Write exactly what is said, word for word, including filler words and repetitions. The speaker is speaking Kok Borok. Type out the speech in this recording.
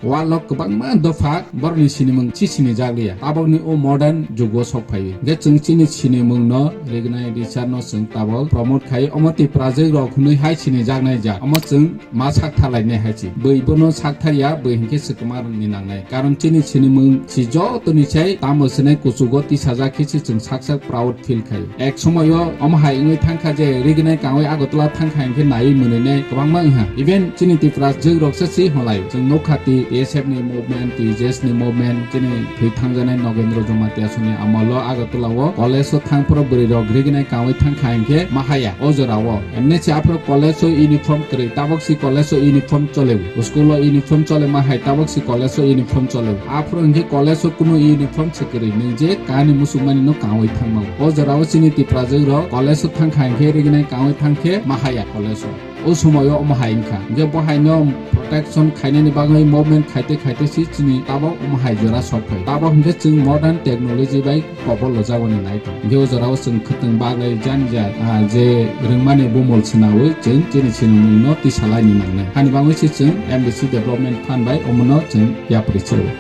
World o kwbangma dopha borokni sinimung chi sinijak liya. Tabokni o modern jugo sok phaio. Hwnkhe chwng chini sinimung no rignai richar no chwng tabok promote khai omo tei project rok hwnwi hai sinijaknai ja. Omo chwng ma sak thalainai hai chi. Bwi bono sak thaya, bwi hinkhe swkma ni nangnai. Karon chini sinimung si jotoni sai tamo swnai kuchugo tisajak khe se chwng sak sak proud feel khai. Ek somoyo omo hai wngwi thangkha je rignai kangwi Agartala thangkha hinkhe naiwi mwnwinai kwbangma wngha. Even chini Tipra jwk rok se si holai. Chwng nukha ti T S F ni movement, T J S ni movement, chini thwi thangjanai Nogendra Jamatia soni amolo Agartala o college o thangphuru bwrwi rok rignai kangwi thangkha hinkhe mahaya o jora o. Emne se aphuru college o uniform kwrwi, tabok si college o uniform chole. School o uniform chole ma hai, tabok si college o uniform chole. Aphuru hinkhe college o kunu uniform se kwrwi, nwng je kahani muchungmani no kangwi thangmano. O jora o chini Tipra jwk rok college o thangkha hinkhe rignai kangwi thangkhe mahaya college o. O somoyo omo hai wngkha. Hinkhe bo hai no protection khainani bagwi, movement khaite khaite si chini tabok omo hai jora sok phai. Tabok hinkhe chwng modern technology bai kobol lo jagoni naithok. Hinkhe o jora o chwng khwtwng bagwi jani ja, ah, je rwngmani bumul swnawi chwng chini sinimung no tisalaini nangnai. Hani bagwi se chwng M D C Development Fund bai omono chwng yapri chao.